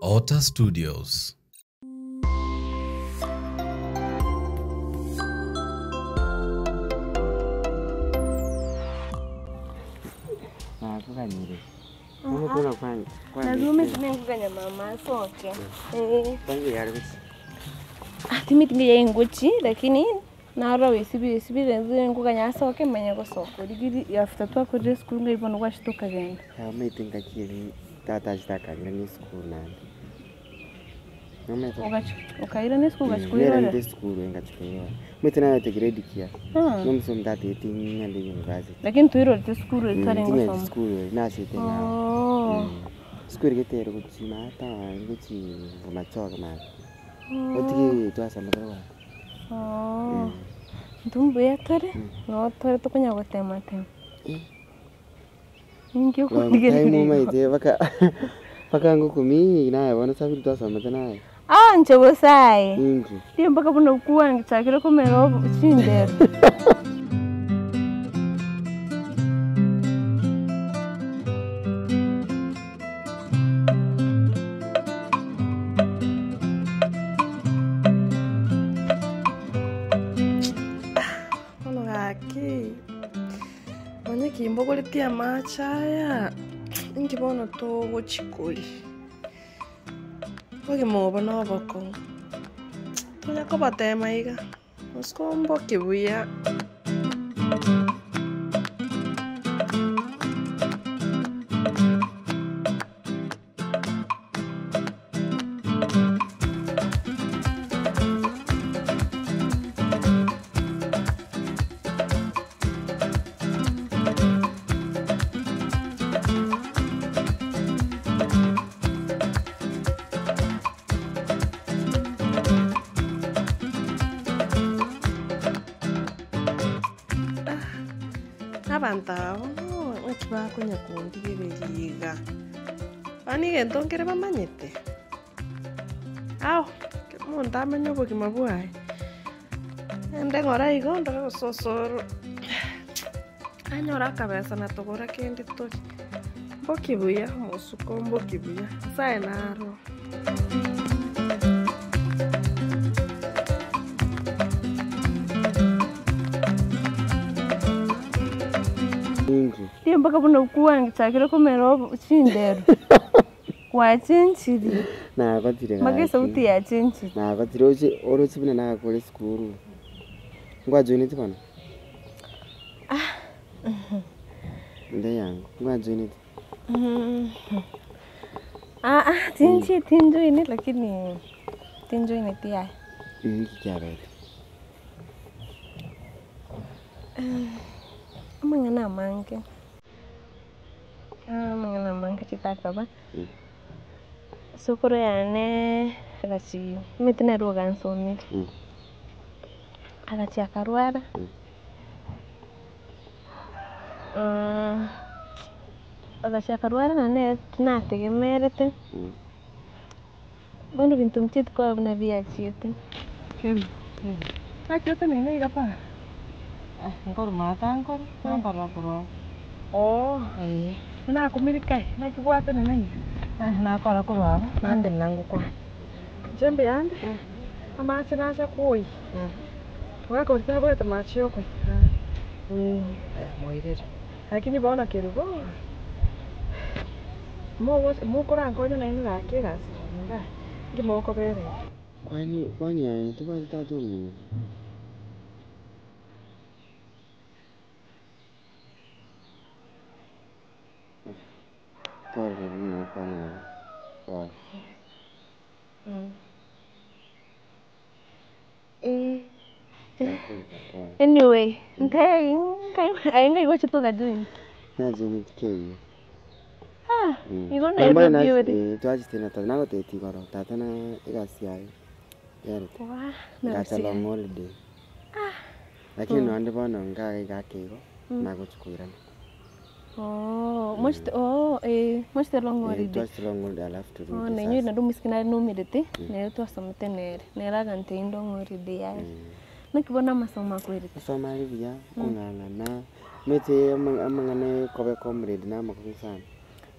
Otter Studios. Nakoganyire. Bono kono kwange. Narumete nengoganya mama asoke. Eh. Kwange yare gochi. Ah, timiti ngiya engochi lakini narora wesibire esibire nze ngoganya asoke manye gosoka origiri after twakorire esukuru ng'a bono gwachete tokagenda. Amaete ngachire tata achete akang'ira na esukuru naende. Nomanyete Ogachi okairana esukuru ogachi koirora? Nairana esukuru ngachi koirora. Omanyete nabete grade ki Ah. nomosomi tatagete ng'ende university. Lakini toirorete esukuru eri twarenge Ting'endi gosoma? esukuru eri nachete ng'ao. Oh. Esukuru gete ere gochia maate aa gochia Bomachoge maate. Otige twasomete rogoro. Oh. Intwe mbuya tore, noo tore tokonya gotema tema. Ninki Long okondigereria time igo? omanyete mpaka mpaka ngokumii naye bono sabiri twasomete naye. Ah inche bosa aye. Inki? Riria mpaka buna okwanchakire komera obo chindero. Bono gaki, onye ki mbogoretie amache aya, inki bono togochia koria? Obogima obo na obokong'u, tonya kobatema iga, gose komboke buya. Abanto aba bono naki bakonya kondigereria iga, bono egento nkere bamanyete? Ao, ekero omonto amanye obogima bwaye, naende ng'ora igo ndore gose osoro anyore akabesa na togora kende torie, mboki buya omosuko mboki buya, nyasaye naro. Inki? Riria mpaka buna okwanchakire komera obo chindero, gwachenchirie. Nagotire Mpaka gaki. esauti yachenchirie. Nagotire oche oroche buna nagakora esukuru. Ngwajoineti bono? Inde yango, ngwajoineti? Aa tinchi tinjoini lakini tinjoineti yaya. Inki kiabete? Amang'ana amange, amang'ana amange chitakaba, sokoro yane agachi omanyete nere ogansomire, agachia akarwara, agachia akarwara naende nere nategemerete, bono ebinto nchieti korora buna biachiete. Naki oteneine iga para? Nkorwa maate nkore, nkorora korwa oo. Oo, Eeh. nakumire kai, naki gwatenena iga? Nakora korwa abwo, natenena ngokwana. Inche mbuyande, amache nacha koyia, omogaka oria tabwate mache ya okonywa, Moirere. Lakini bono kerubo, mogocha mokorankonya naende gaki egasi eye igaa, inki mokobera iga? Kwani kwani aye tobwate tata omino? Pole buna okwana nabo, pole. Pole. Anyway, ntebi aye ng'ai gwachete ogajoin? Najoineti KU. Ah, igo Mbona Nairobi ore. twachete na tata nagotebi igoro tata na egasi yaye yarete Wah, ngacha nagochia. long holiday lakini nonde bono nkaga iga ake igo nagochi koirana. Oh, mochete oh eh, mochete long holiday. Twachete long holiday alafu turudi Oh, sasa. nainye naende omoiseke nare naumerete, nere twasomete nere, nere agantebia inde long holiday yaye. Naki bono amasomo akwerete? Gosoma are buya, kong'ang'ana, omanyete amang'ana ya koba ecomrade na amakong'u sana.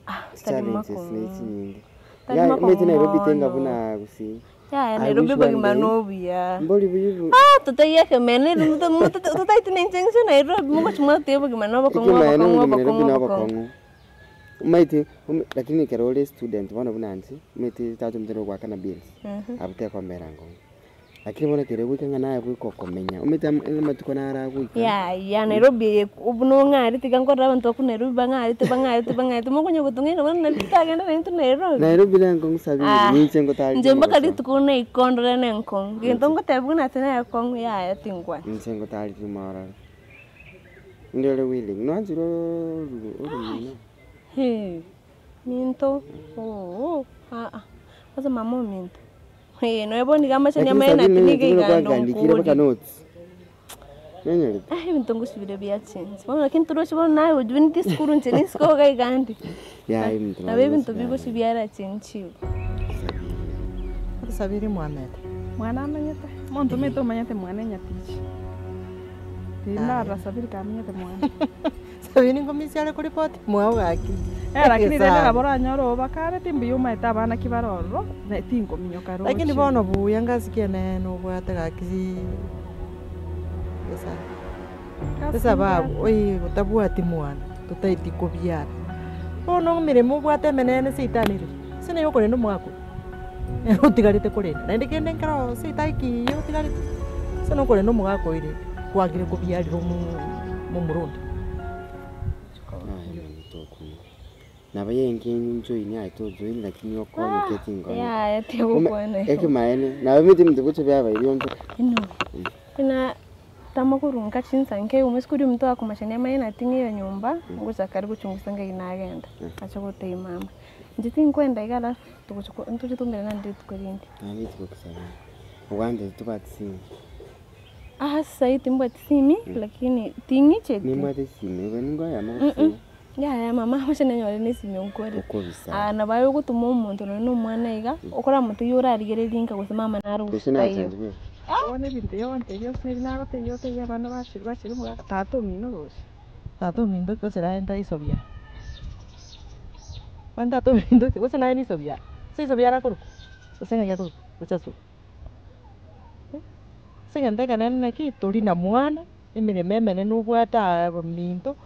Ah, tari Challenges makong'u. ne chinyinge. Tari Ya, makong'u omanyete Nairobi tenga mono. buna Gusii. Yaya I Nairobi wish one obogima day. na obuya. Mbori buya obo. Ah, totaiyo ekemene totaeti na inche inche Nairobi mogochi mwateba obogima na obokong'u Ekimaene obokong'u obogima Nairobi obokong'u na obokong'u. obokong'u. Omanyete lakini ekero ore student bono buna inche, omanyete tata ominto nigo ogoakana bills, abwo tekombera nkong'u. Lakini bono ekero egoika ng'a naye goika okomenya, omanyete amatuko naro agoika. Yaya Nairobi eye buna ong'arete iga nkorora abanto bakwa Nairobi bang'arete bang'arete bang'arete mokonya gotong'aina bono nari totagenda naintwe Nairobi. Nairobi na enkong'u sabiri, Ah, ninche ngotarire inche mpaka omogoso. rituko naikondore na enkong'u, gento ngotebiwa buna ase na ekong'u yaya tingwana. Inche ngotarire morore. Inde ore willing, nwanchire oru orumino. Hee, minto ooh aa, kwanza mama ominto, hee nonya bono iga amache Lakini niamaye sabiri naki niga nonye iga kwagandikire mpaka ndonkori. notes, nonyorete? Ah, ebinto ngosibire biachengi, bono lakini toroche bono naye ojoineti esukuru inche ninsike iga iga ande. Yaya ebinto Nabo ebinto bigochi biarachenchiwa. Sabiri. Sabiri mwamete. Mwana amenyete, omonto omanyete omanyete mwana enyatichi. Tindarora Sabiri kamenyete mwana. Sabiri ngomisia are koripoti mwao gaki. Eh, lakini rende Egesare. nabo oranyore obakare timbuya omanyete abana ki bare ororo, na tinkominyoka roche. Lakini bono buya ngasikia nene obwate gaki esa esababu oye otabwati mwana totaeti kobiara. Bono emeremo obwate emenene seitanire, ase naye okorenda omwaka oyo, otigarete korenda naende kende nkero seitaiki iye otigarete, ase nokorenda omogaka oire kwagire kobiarire omo momura onde. Aye monto okumia. Nabo yenge njoini aye tojoini lakini okonyeke tinkonya. Yaya tigokwana igo. Ekimaene, nabo emete ebinto gocha biaba ebionto. Ino, buna tamakorunga chinsa nke igo omosike oria omonto akomachani amaye nating'e iyo nyomba, ngochaka are gochungusa ng'ai nagenda, ache gotebia mama, inche tinkwenda iga alafu togocha ko ntoche toumerane naende rituko rinde. Naende rituko kusabiri, obwanchete tobwate simu. Aa sasa hii timbwati simi, lakini ting'icheti. Nimbwate esimi, igo ningoyama gose Yaya mama amache nanyore na esimi onkore. okobisa. Aa nabo aye ogotoma omonto nonye na omwana iga, okoramotebi orarigereria nka gose mama nare Gose gose taiyo. nachangiwe. Bono ebinto ebi ogontebia ase ebi nagotebia otebie abana bachire bachire omogaka tata omino roche. Tata ominto gose naende iso biara, bono tata ominto gose naye niso biara, ase iso biara akorokwa, gose ng'ai akorokwa, gocha ase oo. Ase egento ekenene naki, tori na mwana, emeremo emenene obwate aa minto,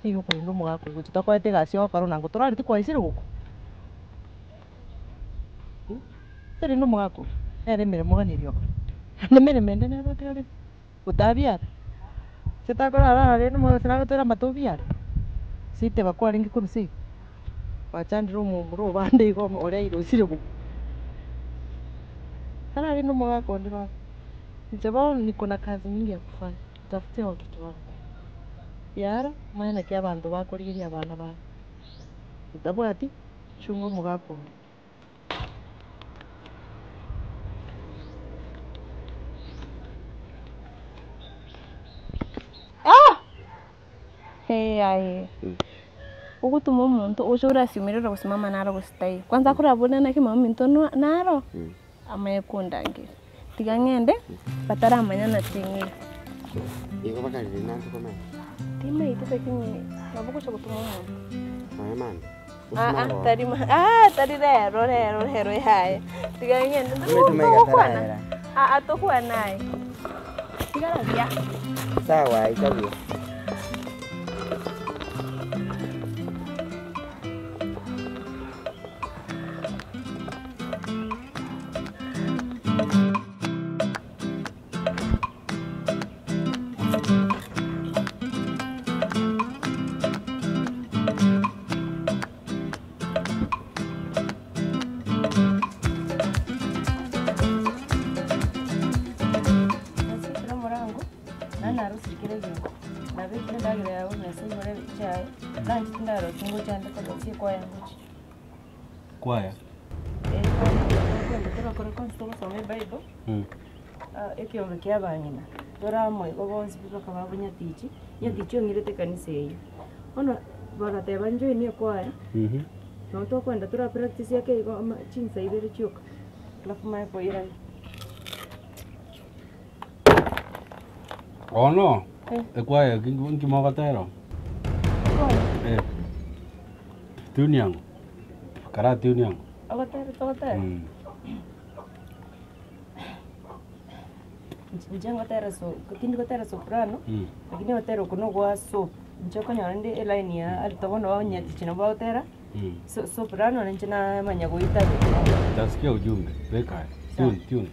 nigo okorenda omogaka oywo gochia tokoete egasi ogokora nang'o torareti kwaisire gokwa rende omogaka oywo, nere emeremo oganeiri okore, naende emeremo ende nere otigarete, otabiara, ase takorara aa rende omogaka gose nagotere amato obiare, ase iteba kwarenge korwa seito, gwachandire omomura obande igo oreire osire gokwa. Ararende omogaka onde bono, inche bono niko na kazi mingi ya kufanya, nitafutie watoto wangu, biara, omanye naki abanto bakorigeria abana babo, otabwati, chunga omogaka onde. Hee aye, ogotoma omonto oche orasimererwa gose mama naro gose taiyo, kwanza akorabore naki mama ominto naro, amanye kondangeria. Tiga ng'ende, bataramanya nating'ire. Igo bakarire nanto komanya. Timaete lakini nabo ogocha gotoma omonto. Nonya mambia. Gose Aa marogoba. tari ma aa tari rero rero rero yaya. Tiga ng'ende Omanyete maiga togokwana. tarayera. Aa tokwana aye. Tigara buya. Sawa aye kabuya. Nasikire omorango, naende narosire kera egento, nabekire endagera yago mesa igoro echae, nanchete ndaroche ngocha nde korosia ekwaya ngochi. Kwaya? Ekwaya torakora konsi togosoma ebible, ekeombe kia abang'ina, tore amo igo bonsi pi mpaka babo nyatichi, nyatichi ong'irete ekanisa eywo. Bono bagateba njoin ekwaya, nabo tokoenda tora practice ake igo ama chinsa ibere chioka, alafu manye koirana. Bono, ekwaya eki nki mogotera? Ekwaya? Eh. Tune yango, kara tune yango. Ogotera togotera? Inche ngotera so tindi gotera soprano, lakini ogotera oko na ogwa soap. Inche okonyora rende eline ya alto bono banyetichi nabo bagotera, so soprano na inche namanya goitabera. Tasikia ujumbe, weka tune, tune.